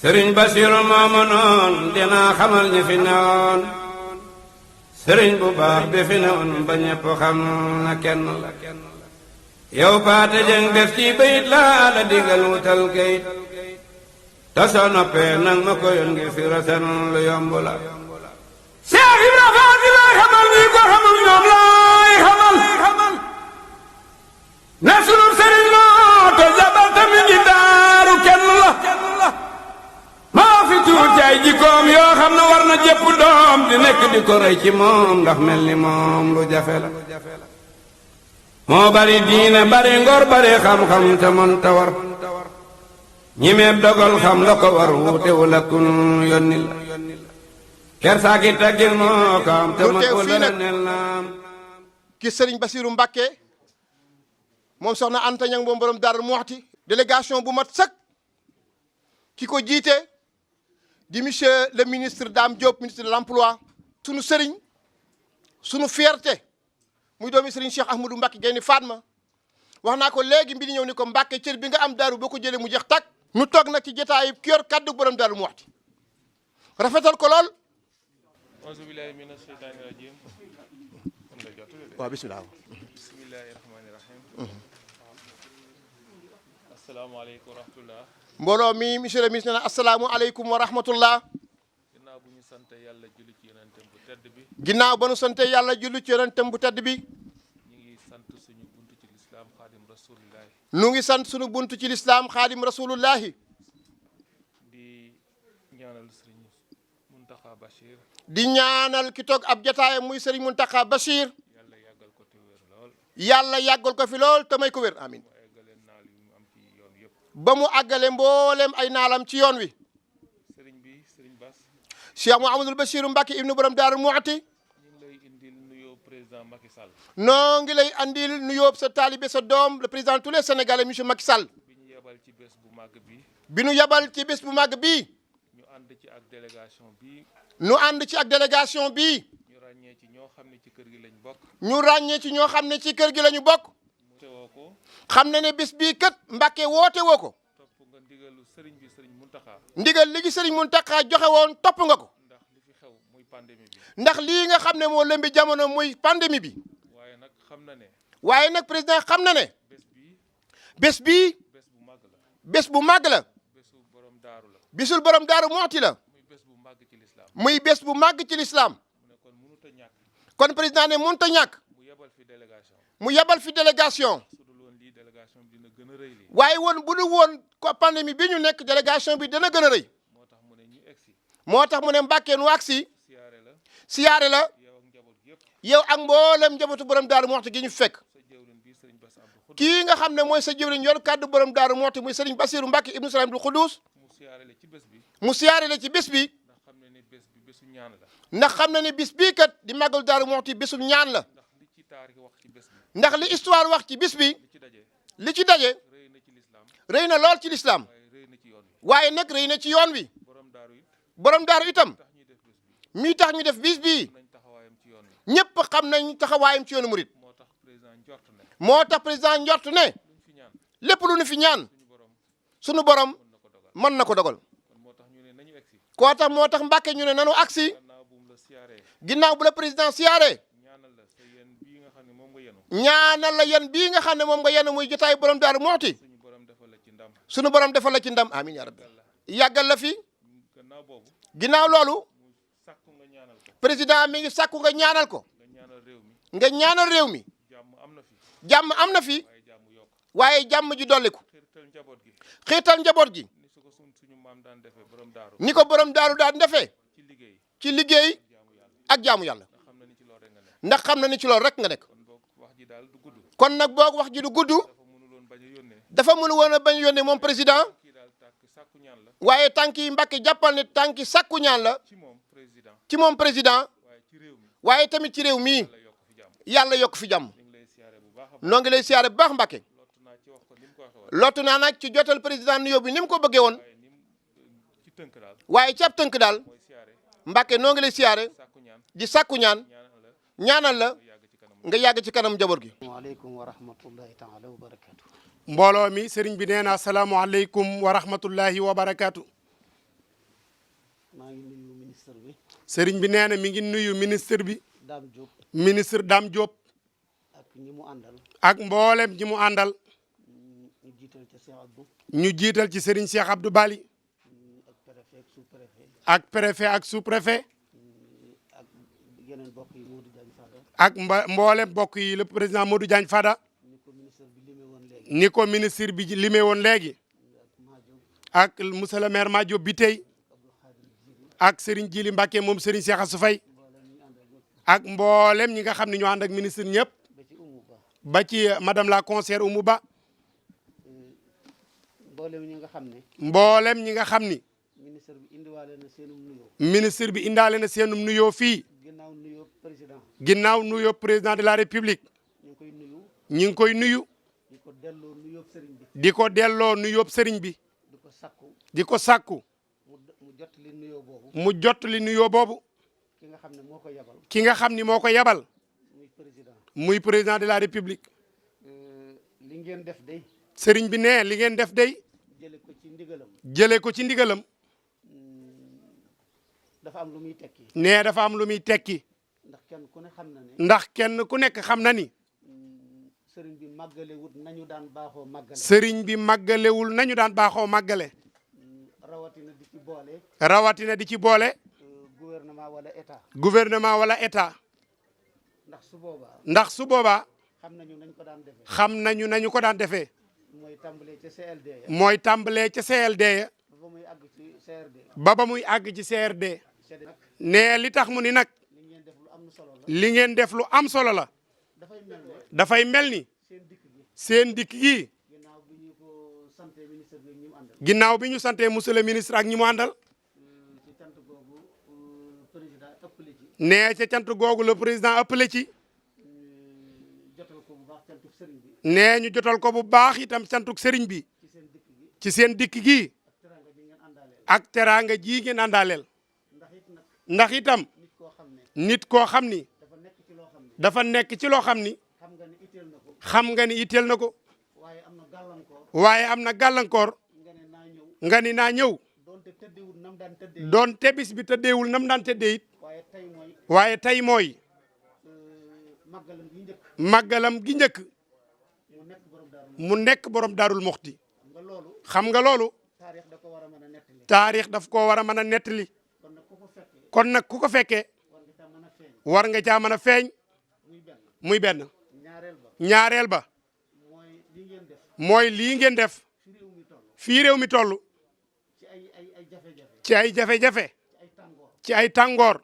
sëriñ Basiru moomu noon dinaa xamal ñi fi newoon sëriñ bu baax bi fi newoon ba ñépp xam na kenn la yow paate jëng def ci bayit laa la digal wutal kayit te soo noppee nang ma ko yoon ngir fi rasen lu yomb la Seex Ibra Faati laay xamal ñi ko xamul ñoom laay xamal ne sunu sëriñ moo te jabal tamit ngi daaru kenn la maa fi tuuti ay jikkoom yoo xam ne war na jëpp doom di nekk di ko rey ci moom ndax mel ni moom lu jafe la moo bari diine bari ngor bari xam-xam te mën ta war ñi meeb dogal xam la ko war wuute wala kun yónni la kersaaki taggil moo ko am te mën ko la nel naam ki Serigne Bassirou Mbacké moom soxna Anta Ñang moom borom Darou Mouhty délégation bu mat sëkk ki ko jiite di monsieur le ministre Dame Diop ministre de l'emploi sunu sëriñ sunu fierté muy doomi Serigne Cheikh Ahmadou Mbacké Gaïndé Fatma wax naa ko léegi mbi di ñëw ni ko Mbacké cër bi nga am daaru boo ko jëlee mu jeex tàkk nu toog nag ci jotaay ki yor kaddu borom Darou Mouhty rafetal ko lool auzu billahi mina sheytaani rajim waaw bismillah bismillahi rahmani rahim asalaamaaleykum wa rahmatullah mbooloo mi monsieur le ministre nee na asalaamualeykum wa rahmatullah ginnaaw bu ñu sante yàlla julli ci yonentem bu tedd bi ginnaaw ba nu sante yàlla julli ci yonentem bu tedd bi ñu ngi sant suñu buntu ci lislaam xaadim rasulillahi nu ngi sant suñu buntu ci lislaam xaadim rasulullahi di ñaanal sëriñ Muntaxa Bachir di ñaanal ki toog ab jotaayam muy Serigne Muntaxa Bachir yàlla yàggal ko te wér lool yàlla yàggal ko fi lool te may ko wér amin mu eggale naal yu mu am ci yoon yëpp ba mu àggale mboolem ay naalam ci yoon wi sëriñ bi sëriñ Bass Cheikh Mouhamadoul Bachir Mbacké ibnu borom Darou Mouhty ñu ngi lay indil nuyoo président Macky Sall noo ngi lay andil nuyoo sa taalibe sa doom le président de tous les Sénégalais monsieur Macky Sall bi ñu yebal ci bés bu màgg bi bi nu yebal ci bés bu màgg bii ñu ànd ci ak délégation bi nu ànd ci ak délégation bii ñu ràññee ci ñoo xam ne ci kër gi lañ bokk ñu ràññee ci ñoo xam ne ci kër gi la ñu bokk mu teewoo ko xam na ne bés bii kat Mbacké woote woo ko topp nga ndigalu sëriñ bi sëriñ Muntaxa ndigal li ci Serigne Mountakha joxe woon topp nga ko ndax li fi xew muy pandémie bi ndax lii nga xam ne moo lëmbi jamono muy pandémie bi waaye nag xam na ne waaye nag président xam na ne bés bii bés bii bés bu màgg la bés bu màgg la bésu borom daaru la bisul borom Darou Mouhty la muy bés bu màgg ci lislaam muy bés bu màgg ci lislaam mu ne kon mënut a ñàkk kon président ne mënut a ñàkk mu yebal fi délégation mu yebal fi délégation su dul woon lii délégation bi dina gën a rëy lii waaye woon bu dul woon ko pandémie bi ñu nekk délégation bi dana gën a rëy moo tax mu ne ñu egsi moo tax mu ne Mbacké nu agsi siyaare la siyaare la yow ak njaboot gi yëpp yow ak mboolem njabootu borom Darou Mouhty gi ñu fekk sa jëwrin bii sëriñ Bass Abdou Khoudoss kii nga xam ne mooy sa jëwriñ yor kàddu borom Darou Mouhty muy Serigne Bassirou Mbacké ibnu Salam Abdou Khoudoss mu siyaare la ci bés bi mu siyaare la ci bés bi ndax xam ne ni bés bi bésu ñaan la ndax xam na ne bis bii kat di màggal Darou Mouhty bésum ñaan la ndax li ci taarix wax ci bés bi ndax li histoire wax ci bis bi li ci daje li ci daje rëy na ci lislaam rëy na lool ci lislaam waaye rëy na ci yoon wi waaye nag rëy na ci yoon wi borom daaru it borom daaru itam tax ñuy def bés bi mii tax ñu def bis bii nañ taxawaayam ci yoon wi ñëpp xam nañ taxawaayam ci yoonu murit moo tax président njort ne moo tax président njort ne luñ fi ñaan lépp lu nu fi ñaan suñu borom sunu borom mën na ko dogal mën na ko dogal kon moo tax ñu ne nañu egsi koo tax moo tax Mbacké ñu ne nanu agsi gannaaw bu mu la siyaaree ginnaaw bu la président siyaare ñaanal la sa yéen bii nga xam ne moom nga yenu ñaanal la yan bii nga xam ne moom nga yenn muy jotaay borom Darou Mouhty suñu borom defal la ci ndam sunu borom defal la ci ndam amin ya rabbi yàggal la fi gannaaw boobu ginnaaw loolu mu sàkku nga ñaanal ko président mi ngi sàkku nga ñaanal ko nga ñaanal réew mi nga ñaanal réew mi jàmm am na fi jàmm am na fi waaye jàmm yokk waaye jàmm ji dolliku xirtal njaboot gi xiital njaboot gi ni su ko suñu maam daan defee borom daaru ni ko borom daaru daan defee ci liggéey ci liggéey jaamu yàlla ak jaamu yàlla nga xam na ni ci loolu rek nga nekk ndax xam na ni ci loolu rek nga nekk kon boog wax ji daal du gudd kon nag boog wax ji du gudd dafa mënuloon bañ a yónnee dafa mënu woon a bañ yónnee moom président kii daal tàkk sàkku ñaan la waaye tànk yi Mbacké jàppal ne tànk yi sàkku ñaan la ci moom président ci moom président waaye ci réew mi waaye tamit ci réew mii la yokk fi jàmm yàlla yokk fi jàmm ñu ngi lay siyaare bu baax a baax noo ngi lay siyaare bu baax Mbacké lottu naa ci wax ko ni mu ko waxee woon lottu naa nag ci jotal président nuyoo bi ni mu ko bëggee woon waaye ni mu ci tënk daal waaye ci ab tënk daal mooy siyaare Mbacké noo ngi lay siyaare sàkku ñaan di sàkku ñaan ñaanal la ñaanal la nga yàgg ci kanam njaboot gi waaleykum wa rahmatullahi taala wa barakatu mbooloo mi sëriñ bi nee na asalaamualeykum wa rahmatullahi wa barakaatu. maa ngi nuyu ministre bi. sëriñ bi nee na mi ngi nuyu ministre bi. Dame Diop. ministre Dame Diop. ak ñi mu àndal. ak mboolem ñi mu àndal. ñu jiital ci Cheikh Abdou. ñu jiital ci sëriñ Cheikh Abdou Bali. ak préfet ak sous-préfet. ak préfet ak sous-préfet. ak yeneen mbokk yi Modou Diagne Fada. ak mboolem mbokk yi le président Modou Diagne Fada. ni ko ministre bi limee woon léegi. ni ko ministre bi limee woon léegi. ak monsieur le maire Madiop bi tey. ak Serigne Djili Mbacké moom Serigne Cheikh Assou Faye. ak mboolem ñi nga xam ne ñoo ànd ak ministre ñëpp. ba ci madame la conseillère Oumou Ba. mboolem ñi nga xam ne. mboolem ñi nga xam ni. ministre bi indiwaale na seenum nuyoo. ministre bi indaale na seenum nuyoo fii. ginnaaw nuyoo président. ginnaaw nuyoo président de la république. ñu ngi koy nuyu. ñu ngi koy nuyu. di ko delloo nuyoo sëriñ bi. di ko delloo nuyoo sëriñ bi. di ko sakku. di ko sàkku. mu jottali nuyoo boobu. mu jottali nuyoo boobu. ki nga xam ne moo ko yabal. ki nga xam ni moo ko yabal. muy président. muy président de la république. li ngeen def day. sëriñ bi ne li ngeen def day. jële ko ci ndigalam. jëlee ko ci ndigalam. dafa am lu muy tekki. ne dafa am lu muy tekki. ndax kenn ku ne xam na ne. ndax kenn ku nekk xam na ni. sëriñ bi màggalewut nañu daan baaxoo màggale. sëriñ bi màggalewul nañu daan baaxoo màggale. rawatina di ci boole. rawatina di ci boole. gouvernement wala état. gouvernement wala état. ndax su boobaa. ndax su boobaa. xam nañu nañ ko daan defee. xam nañu nañu ko daan defee. mooy tàmbalee ca CLD ya. mooy tàmbalee ca CLD ya. ba muy àgg ci CRD. ba muy àgg ci CRD. ne li tax mu ni nag. li ngeen def lu am solo la. li ngeen def lu am solo la. dafay mel ne. dafay mel ni. seen dikk gi. seen dikk gi. ginnaaw bi ñu ko sante ministre bi ñu àndal. ginnaaw bi ñu santee monsieur le ministre ak ñi mu àndal. ci cant googu président ëppale ci. nee ca cant googu le président ëppale ci. jotal ko bu baax cantuk sëriñ bi. nee ñu jotal ko bu baax itam cantuk sëriñ bi. ci seen dikk gi. ci seen dikk gi. ak teraanga ji ngeen àndaaleel. ak teraanga ji ngeen àndaaleel. ndax it nag. ndax itam nit koo xam ne. nit koo xam ni. dafa nekk ci loo xam ne. dafa nekk ci loo xam ni. xam nga ne itteel na ko. xam nga ni itteel na ko. waaye am na gàllankoor. waaye am na gàllankoor. nga ne naa ñëw. nga ni naa ñëw. doonte tëddeewul nam daan tëddee. doon te bis bi tëddeewul nam daan tëddee it. waaye tey mooy. waaye tey mooy. màggalam gi njëkk. màggalam gi njëkk. mu nekk borom daaru. mu nekk borom daarul moxti. xam nga loolu. xam nga loolu. taarix da ko war a mën a nettali. taarix daf koo war a mën a nettali. kon nag ku ko fekkee. kon nag ku ko fekkee. war nga caa mën a feeñ. war nga caa mën a feeñ. muy benn. muy benn. ñaareel ba. ñaareel ba. mooy li ngeen def. mooy lii ngeen def. fi réew mi toll. fii réew mi toll. ci ay jafe-jafe. ci ay jafe-jafe. ci ay tàngoor. ci ay tàngoor.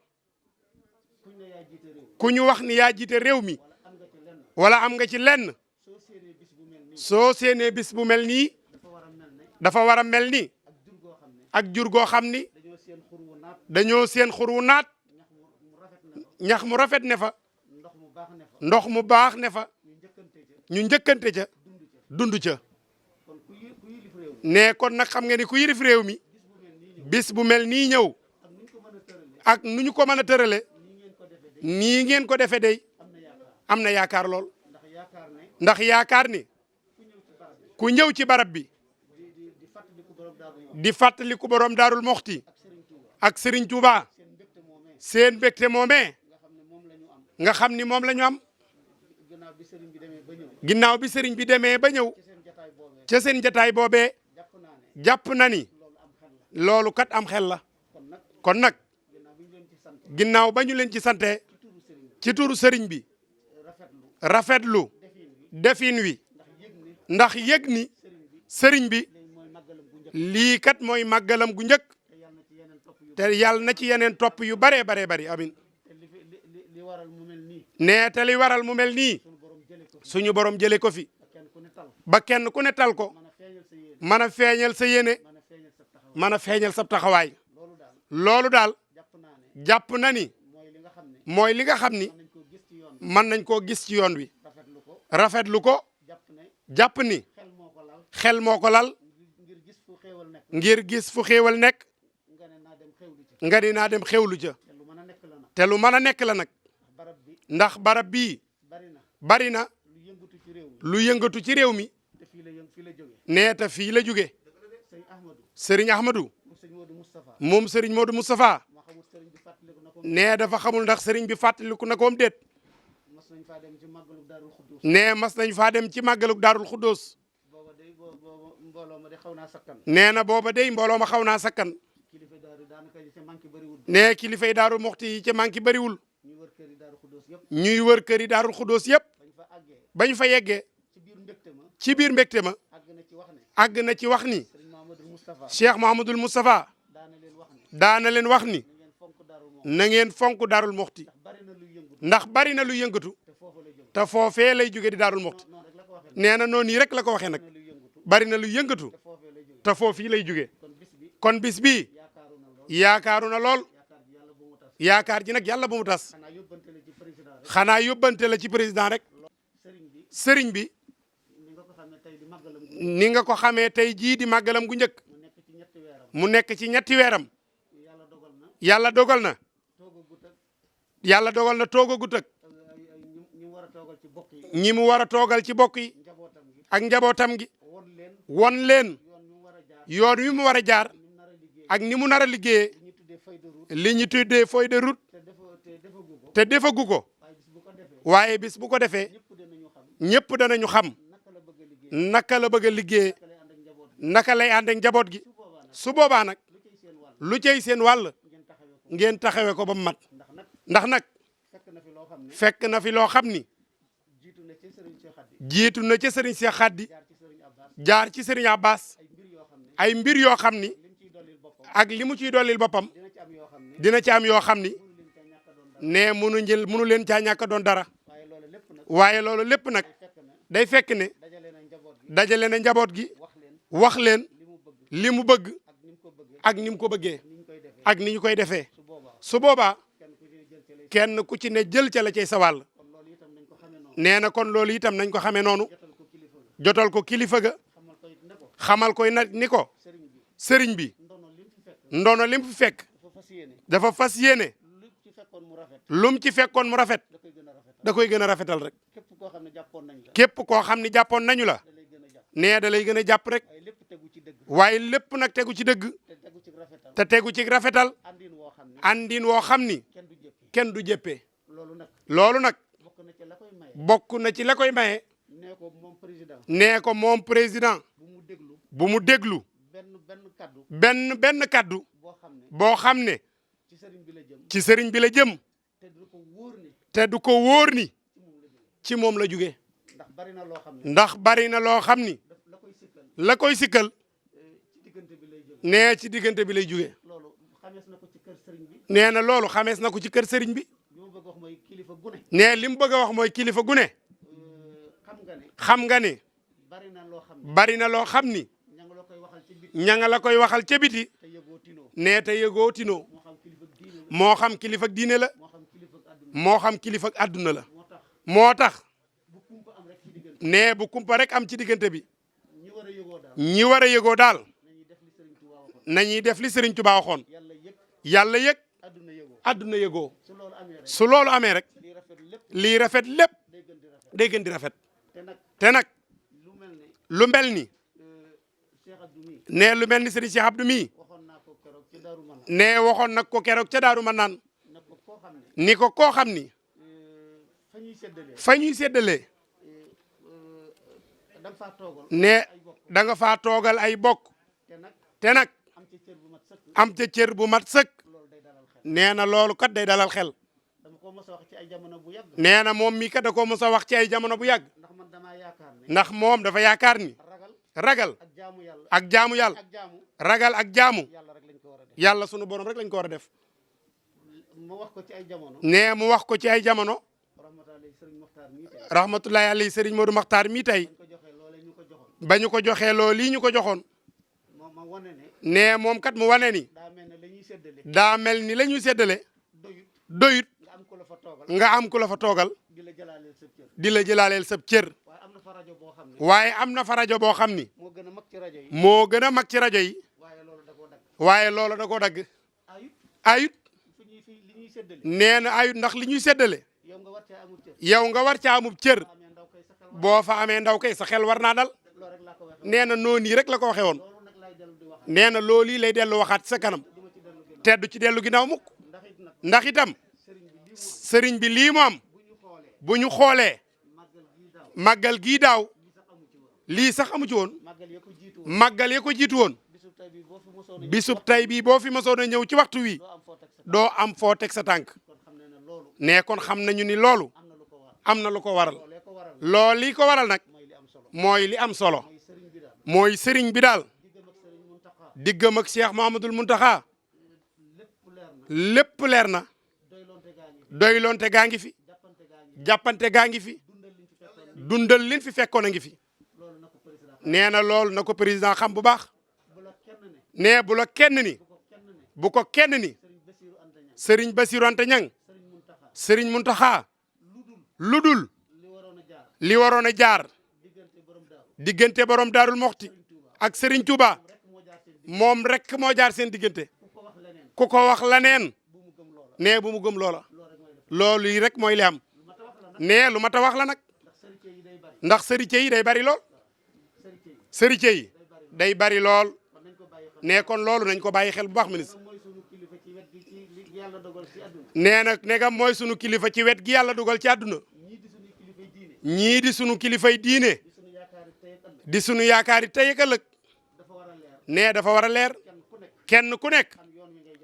kuñ ne yaa jiite réew. ku ñu wax ni yaa jiite réew mi. wala am nga ci lenn. wala am nga ci lenn. soo séenee bis bu mel nii. soo séenee bis bu mel nii. dafa war a mel ne. dafa war a mel ni. ak jur goo xam ne. ak jur goo xam ni. dañoo seen xur wu naat. dañoo seen xur wu naat. ñax mu rafet na fa. ñax mu rafet ne fa. ndox mu baax ne fa. ndox mu baax ne fa. ñu njëkkante ca. ñu njëkkante ca. dund ca. kon ku yilif réew mi. ne kon nag xam nga ni ku yilif réew mi. bis bu mel nii ñëw. ak nu ñu ko mën a tërale. nii ngeen ko defee day. am na yaakaar lool. ndax yaakaar ni. ku ñëw ci barab bi. di fàttaliku borom daarul moxti. ak Serigne Touba. seen mbégte moomee. nga xam ni moom la ñu am. ginnaaw bi sëriñ bi demee ba ñëw. ginnaaw bi Serigne bi demee ba ñëw. ca seen jataay boobee. jàpp na ni. loolu kat am xel la. kon nag. ginnaaw ba ñu leen ci sante. ci turu Serigne bi. rafetlu. defin wi. ndax yëg ni. Serigne bi. lii kat mooy màggalam gu njëkk. te yàlla na ci yeneen topp yu baree baree bari amin. nee te li waral mu mel nii. suñu borom jëlee ko fi. ba kenn ku ne tal ko. mën a feeñal sa yéene. mën a feeñal sa taxawaay. loolu daal. jàpp na ni. mooy li nga xam ni. mën nañ koo gis ci yoon wi. rafetlu ko. jàpp ni. xel moo ko lal. ngir gis fu xéewal nekk. nga ni naa dem xewlu ca. te lu mën a nekk la nag. ndax barab bii. bari na. lu yëngatu ci réew mi. nee te fii la jóge. Serigne Ahmadou. Moustapha moom sëriñ Modou Moustapha ma xamul sëriñ bi fàttaliku na ko nee dafa xamul ndax sëriñ bi fàttaliku na koom déet mas nañ faa dem ci màggalu Daarul Xuddus nee mas nañ faa dem ci màggaluk Daarul Xuddoos booba day booba mbooloo ma de xaw naa sakkan nee na booba day mbooloo ma xaw naa sakkan kilifa daaru daanaka ci manqué bëriwul nee kilifay Daaru Muxti yi ca manqué bëriwul ñu wër kër yi Daarul Xuddus yëpp ñuy wër kër yi Daarul Xuddoos yëpp bañ fa àggee bañ fa yeggee ci biir mbégte ma ci biir mbégte ma àgg na ci wax ne àgg na ci wax ni sëriñ Mahamadou Moustapha Cheikh Mouhamadoul Moustapha daana leen wax ne daana leen wax ni na ngeen fonk Daarul moom na ngeen fonk Daarul Muxti ndax bari na luy yëngutu ndax bari na lu yëngatu te foofu la jëm te foofee lay jóge di Daarul Muxti noonu rek la ko waxee nee na noonu yi rek la ko waxee nag luy yëngutu bari na lu yëngatu te foofee lay jóge te foofii lay jóge kon bis bi kon bis bii yaakaaru na lool yaakaaru na lool yaakaar ji yàlla bu mu tas yaakaar ji nag yàlla bu mu tas xanaa yóbbante la ci président rek xanaa yóbbante la ci président rek sëriñ bi sëriñ bi ni nga ko xamee tey di màggalam gu ni nga ko xamee tey jii di màggalam gu njëkk mu nekk ci ñetti weeram mu nekk ci ñetti weeram yàlla dogal na yàlla dogal na toogagut ak yàlla dogal na toogagut ak ñi war a toogal ci bokk yi ñi mu war a toogal ci bokk yi njabootam gi ak njabootam gi won leen won leen yoon wi mu war a jaar yoon wi mu war a jaar ñu nar a liggéey ak ni mu nar a liggéeyee li ñu tuddee feuille de route li ñu tuddee feuille de route te defagu ko te defagu ko waaye bis bu ko defee waaye bis bu ko defee ñëpp danañu xam ñëpp danañu xam naka la bëgg a liggéey naka la bëgg a liggéeyee naka lay ànd ak njaboot gi naka lay ànd ak njaboot gi su boobaa nag lu cay seen wàll lu cay seen wàll ngeen taxawee ko ngeen taxawee ko ba mu mat ndax nag ndax nag fekk na fi loo xam ne fekk na fi loo xam ni jiitu na ci sëriñ Cheikh Khady jiitu na ca sëriñ Cheikh Khady jaar ci sëriñ Abbas jaar ci sëriñ Abbas ay mbir yoo xam ne ay mbir yoo xam ni lim ciy dollil boppam ak li mu ciy dollil boppam dina ci am yoo xam ne dina ci am yoo xam ni mënu leen caa ñàkk a doon dara ne mënu leen caa ñàkk a doon dara waaye loolu lépp nag waaye loolu lépp nag fekk na day fekk ne dajale na njaboot gi dajale na njaboot gi wax leen wax leen li mu bëgg li mu bëgg ak ni mu ko bëggee ak ni mu ko bëggee ni ñu koy defee ak ni ñu koy defee su boobaa su boobaa kenn ku ci ne jël ca lay kenn ku ci ne jël ca la cay sa wàll kon loolu itam nañ ko xamee noonu nee na kon loolu itam nañ ko xamee noonu jotal ko kilifa ga jotal ko kilifa ga xamal ko it ne ko xamal koy nag ni ko sëriñ bi sëriñ bi ndono lim fi fekk ndono lim fi fekk dafa fas yéene dafa fas yéene lu ci fekkoon mu rafet lum ci fekkoon mu rafet da koy gën a rafetal da koy gën a rafetal rek képp koo xam ne jàppoon nañ la képp koo xam ni jàppoon nañu la da lay gën a jàpp nee da lay gën a jàpp rek waaye lépp tegu ci dëgg waaye lépp nag tegu ci dëgg te tegu ci rafetal te tegu ci rafetal andin woo xam ne andin woo xam ni kenn du jëppi kenn du jëppee loolu nag loolu nag bokk na ci la koy maye bokk na ci la koy maye nee ko moom président nee ko moom président bu mu déglu bu mu déglu benn kaddu benn kaddu boo xam ne boo xam ne ci sëriñ bi la jëm ci sëriñ bi la jëm te du ko wóor ni te du ko wóor ni ci moom la jóge ndax bari na loo xam ne ndax bari na loo xam ni la koy sikkal la koy sikkal ci diggante bi lay jóge nee ci diggante bi lay jóge loolu xamees na ko ci kër sëriñ bi nee na loolu xamees na ko ci kër sëriñ bi li ma bëgg wax mooy kilifa gune nee li mu bëgg a wax mooy kilifa gu ne xam nga ne xam nga ne bari na loo xam ne bari na loo xam ni ña nga la koy waxal ci bit ña nga la koy waxal ca biti te yëgoo tinoo nee te yëgoo tinoo moo xam kilifa diine la moo xam kilifa diine la moo xam kilifa àdduna moo xam kilifa àdduna la moo tax moo tax bu kumpa am rek ci diggante nee bu kumpa rek am ci diggante bi ñi war a yëgoo daal ñi war a yëgoo daal nañuy def li sëriñ Tuubaa waxoon nañuy def li Sëriñ Tuubaa waxoon yàlla yëg yàlla yëg àdduna yëgoo àdduna yëgoo su loolu amee rek su loolu amee rek lii rafet lépp lii rafet lépp day gën di rafet day gën di rafet te nag te nag lu mel ne lu mel ni Cheikh Abdou mi nee lu mel ni Sëriñ Cheikh Abdou mii waxoon naa ko keroog ci Daaru Manaan nee waxoon nag ko keroog ca Daaru Manaan na ko koo xam ne ni ko koo xam ni fa ñuy séddalee fa ñuy séddalee da nga faa toogal ne ay bokk da nga faa toogal ay bokk te nag te nag am ci cër bu mat sëkk am ca cër bu mat sëkk loolu day dalal xel nee na loolu kat day dalal xel dama ko mos a wax ci ay jamono bu yàgg nee na moom mii kat da koo mos a wax ci ay jamono bu yàgg ndax man damaa yaakaar ne ndax moom dafa yaakaar ni ragal ragal ak jaamu yàlla ak jaamu yàlla ak jaamu ragal ak jaamu yàlla rek lañ ko war a def yàlla sunu borom rek lañ ko war a def ma wax ko ci ay jamono nee mu wax ko ci ay jamono rahmatullahi sëriñ Moxtaar mii tey rahmatullahi alayhi Serigne Modou Makhtar mii tey ko joxee loolee ñu ko joxoon ba ñu ko joxee loo lii ñu ko joxoon ma wane ne nee moom kat mu wane ni daa mel ne la ñuy séddale daa mel ni la ñuy séddale doyut doyut nga am ko la fa toogal nga am ku la fa toogal di la jëlaaleel sa cër di la jëlaaleel sab cër waaye am na fa rajo boo xam ne waaye am na fa rajo boo xam ni moo gën a mag ci rajo yi moo gën a mag ci rajo yi waaye loolu da koo dagg waaye loolu da koo dagg ayut ayut li ñuy séddale nee na ayut ndax li ñuy séddale yow nga war cee amul cër yow nga war ca amub cër amee ndaw kay sa xel war boo fa amee ndaw kay sa xel war naa dal loolu rek laa ko waxee nee na noonu yi rek la ko waxee woon loolu nag laay dellu di wax nee na loolu yi lay dellu waxaat sa kanam di te du ci dellu ginnaaw mukk ndax it nag ndax itam sëriñ bi lii mu am sëriñ bi lii mu am bu ñu xoolee bu ñu xoolee màggal gii daaw màggal gii daaw lii sax amu ci woon lii sax amu ci woon màggal ya ko jiitu woon màggal ya ko jiitu woon bisub tey bii boo fi mosoon a ñëw bisub tey bii boo fi mësoon a ñëw ci waxtu wi doo am foo teg sa tànk. doo am foo teg sa tànk kon xam ne ne loolu ne kon xam nañu ni loolu am na lu ko waral am na lu ko waral loolee ko waral loolu li ko waral nag mooy li am solo mooy li am solo mooy sëriñ bi daal mooy sëriñ bi daal diggam ak sëriñ Muntaxa diggam ak Cheikh Mouhamadoul Mountakha lépp leer na lépp leer na doylonte gaa ngi fi doylonte gaa ngi fi jàppante gaa ngi fi jàppante gaa ngi fi dundal liñ fi fekkoon dundal liñ fi fekkoon a ngi fi loolu na ko président nee na loolu na ko président xam bu baax bu la kenn ne nee bu la kenn ni bu ko kenn ne bu ko kenn ni sëriñ Basiru Anta Ñaŋ Serigne Bassirou Anta Niang sëriñ Muntaxa Serigne Mountakha lu dul li waroon a jaar li waroon a jaar diggante borom daaw diggante borom Daarul Moxti ak Serigne Touba rek moo jaar seen diggante moom rek moo jaar seen diggante ku ko wax leneen ku ko wax leneen bu mu gëm loola nee bu mu gëm loola loolu rek mooy def loolu yi rek mooy li am lu ma ta wax la nag nee lu mat a wax la nag ndax sëriñ yi day bari ndax sërite yi day bari lool sëriñ yi sërite yi day bari lool kon nañ ko bàyyi xel nee kon loolu nañ ko bàyyi xel bu baax ministre mooy sunu kilifa ci wet gi ci li yàlla dogal ci àdduna nee na negam mooy sunu kilifa ci wet gi yàlla dugal ci àdduna ñii di sunuy kilifay diine ñii di sunu kilifay diine di sunu yaakaari tey ak ëllëg di sunu yaakaari tey ak ëllëg dafa war a leer nee dafa war a leer kenn ku nekk kenn ku nekk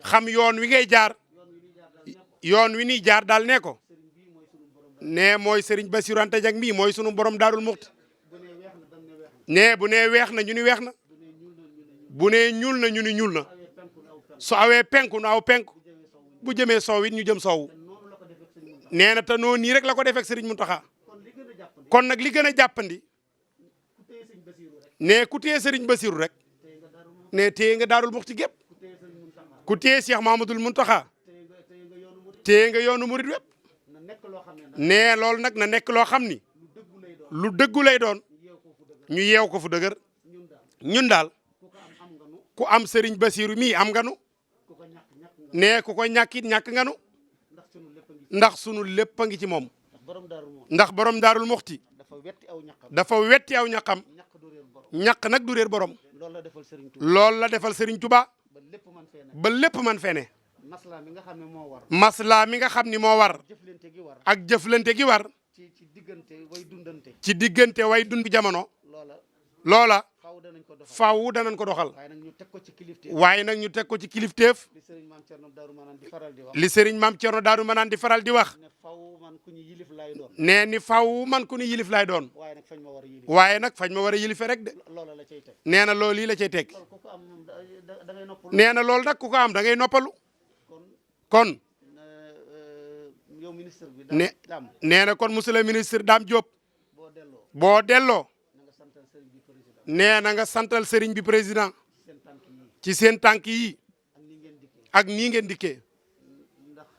xam yoon wi ngay jaar xam yoon wi ngay jaar yoon wi ñuy jaar daal ne ko yoon wi nii jaar daal nee ko sëriñ bii mooy sunu borom nee mooy Serigne Bassirou Anta Niang mii mooy sunu borom Daarul Muxti bu nee weex na dañ ne weex na nee bu nee weex na ñu ni weex na bu nee ñuul na ñu ni ñuul na awee penku na aw penku su awee penku nu aw penku bu jëmee soow it ñu jëm soowu noonu la ko defee sëriñ Muntaxa nee na te noonu nii rek la ko defee ak Serigne Mountakha kon li gën a jàppandi kon nag li gën a jàppandi ku téye sëñ Basiru rek nee ku téye Serigne Bassirou rek téye nga Daaru Muxti nee téye nga Daarul Muxti gépp ku téye sëriñ Muntaxa ku téye Cheikh Mouhamadoul Mountakha téye nga yoonu murid téye nga yoonu murid wépp na nekk loo xam ne nag nee loolu nag na nekk loo xam ni lu dëggu lay doon lu dëggu lay doon ñu yeew ko fu dëgg ñu yeew ko fu dëgër ñun daal ñun daal ku ko am nga nu ku am Serigne Bassirou mii am nga nu ku ko ñàkk nga nee ku ko ñàkkit ñàkk nga nu ndax sunu lépp a ngi ndax sunu lépp a ngi ci moom ndax borom Daaru Muxti ndax borom Daarul Muxti dafa wetti aw ñaqam dafa wetti aw ñaqam ñaq du réer borom ñaq nag du réer borom loolu la defal sëriñ Tuuba loolu la defal Serigne Touba ba lépp man fee nag ba lépp man fene maslaa mi nga xam ne moo war maslaa mi nga xam ni moo war jëflante gi war ak jëflante gi war ci diggante way dundante ci diggante way dund jamono loola loola faaw danañ ko doxal faaw danañ ko doxal waaye nag ñu teg ko ci kilifte waaye nag ñu teg ko ci kilifteef li sëriñ maam Cerno Daaru Manaan di faral di wax li Serigne Maam Cerno Daaru Manaan di faral di wax ne faaw man ku ñu yilif lay doon nee ni faaw man ku ni yilif laay doon waaye nag fañ ma war a yilif waaye nag fañ ma war a yilife rek de loola la cay teg nee na loolu lii la cay teg loolu ku ko am moom da ngay noppal nee na loolu nag ku ko am da ngay noppalu kon kon yow ministre bi ne daam nee na kon monsieur le ministre Dame Diop boo delloo boo delloo na nga santal sëriñ bi président nee na nga santal Serigne bi président seen tànk yi ci seen tànk yi ak ni ngeen dikkee ak nii ngeen dikkee ndax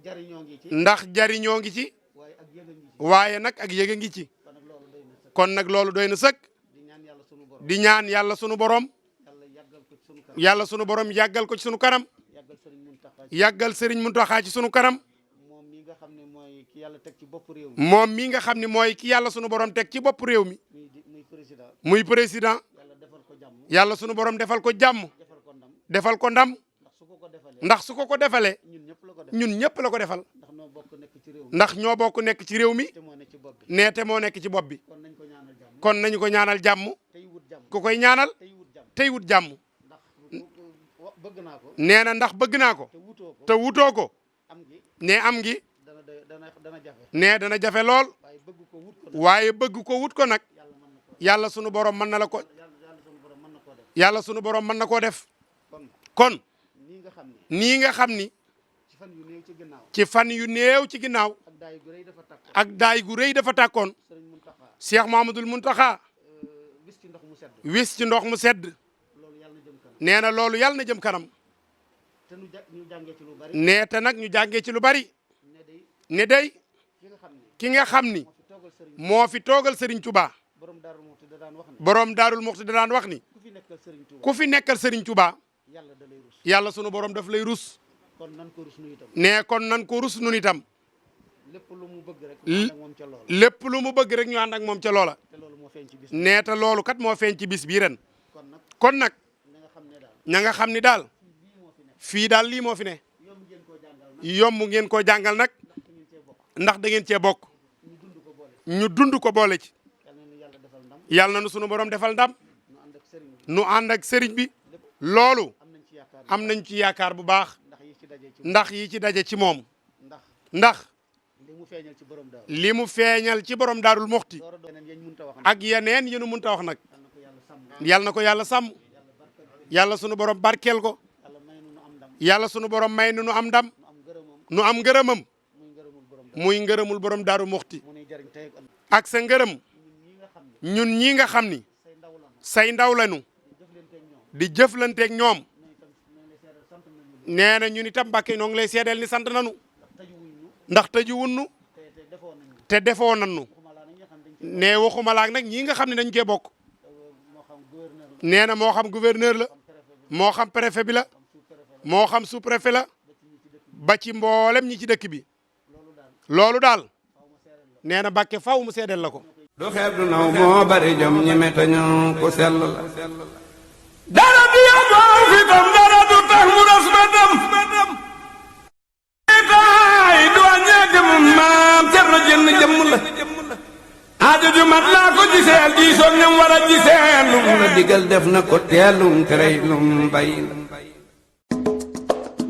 jariñoo ngi ci ndax jariñoo ngi ci waaye ak yëga ngi ci waaye nag ak yëge ngi ci kon nag loolu doy na sëkk kon nag loolu doy na sëkk di ñaan yàlla sunu borom di ñaan yàlla sunu borom yàlla yàggal ko ci sunu kanam yàlla sunu borom yàggal ko ci sunu kanam yàggal sëriñ Muntaxa yàggal Serigne Mountakha ci sunu kanam moom mi nga xam ne mooy ki yàlla teg ci bopp réew mi moom mi nga xam ne mooy ki yàlla sunu borom teg ci bopp réew mi muy président muy président yàlla defal ko jàmm yàlla sunu borom defal ko jàmm defal ko ndam defal ko ndam ndax su ko ko defalee ndax su ko ko defalee ñun ñëpp la ko def ñun ñëpp la ko defal ndax noo bokk nekk ci réew mi ndax ñoo bokk nekk ci réew mi te moo ne ci bopp bi nee te moo nekk ci bopp bi kon nañ ko ñaanal jàmm kon nañu ko ñaanal jàmm tey wut jàmm ku koy ñaanal tey wut jàmm tey wut jàmm ndax bëgg naa ko nee na ndax bëgg naa ko te wutoo ko te wutoo ko am gi ne am ngi dana jafe nee dana jafe lool waaye bëgg ko wut ko waaye bëgg ko wut ko nag yàlla mën na ko yàlla sunu borom mën na la ko yàlla sunu borom mën na koo def yàlla sunu borom mën na koo def kon kon nii nga xam ne nii nga xam ni ci fan yu néew ci ginnaaw ci fan yu néew ci ginnaaw ak daay gu rëy dafa takk ak daay gu rëy dafa tàkkoon sëriñ Muntaxa Cheikh Mouhamadoul Mountakha wis ci ndox mu sedd wis ci ndox mu sedd loolu yàlla na jëm kanam nee na loolu yàlla na jëm kanam te ñu jàngee ci lu bari nee te nag ñu jàngee ci lu bari ne day ne day ki nga xam ne ki nga xam ni moo fi toogal sëriñ moo fi toogal Serigne Touba borom Daaru Muxti da daan wax ne borom Daarul Muxti da daan wax ni ku fi nekkal sëriñ Tuuba ku fi nekkal Serigne Touba yàlla da lay rus yàlla sunu borom daf lay rus kon nan ko rus nu itam nee kon nan ko rus nun itam lépp lu mu bëgg rek ñu ànd ak moom ca loola lépp lu mu bëgg rek ñu ànd ak moom ca loola te loolu moo feeñ ci bis nee te loolu kat moo feeñ ci bis bii ren kon nag kon nag na nga xam ne daal ña nga xam ni daal fii daal lii moo fi ne yomb ngeen koo jàngal nag yomb ngeen koo jàngal nag ndax da ngeen cee bokk ndax da ngeen cee bokk ñu dund ko boole ñu dund ko boole ci yàlla na yàlla defal ndam yàlla na nu sunu borom defal ndam ñu ànd ak sëriñ bi nu ànd ak sëriñ bi loolu am nañ ci yaakaar am nañ ci yaakaar bu baax ndax yi ci daje ci ndax yi ci daje ci moom ndax ndax li mu feeñal ci borom daal li mu feeñal ci borom daarul muxti door a doon yeneen yañ mënta wax ak yeneen yéen a mënta wax nag yàlla na ko yàlla sàmm yàlla na ko yàlla sàmm yàlla sunu borom barkeel ko yàlla may nu nu am ndam yàlla sunu borom may nu am ndam nu am ngërëmam nu am ngërëmam muy ngërëmul muy ngërëmul borom daal borom daaru muxti mu nuy jariñ tey ak ëllëg ak sa ngërëm ñun ñii nga xam ne ñun ñii nga xam ni say ndaw la say ndaw lañu di jëflanteeg ñoom di jëflanteeg ñoom ñooy itam ñoo ngi lay seedal sant nañu nee na ñun itam Mbàkke noo ngi lay seedeel ni sant nanu ndax tëjuwuñ ñu ndax tëju wunnu te defoon nañu te defoo nanu waxuma laa nag ñi nga xam dañ ci ne waxuma laak nag ñii nga xam ne dañu cee bokk moo xam gouverneur la nee na moo xam gouverneur la moo xam préfet bi la moo xam sous préfet la ba ci mboolem ñi ci dëkk bi loolu daal nee na Mbàkke faw mu seedeel la ko du xeeb du naw moo bari jom ñi metañu ku sell la dara du yóbboo fi tam dara du tax mu ras ba dem taay du wàññeek moom maam Cerno jënn jëmm la aajo ju mat laa ko giseel diisoog ñam war a giseel lum la digal def na ko teelum terey lum bay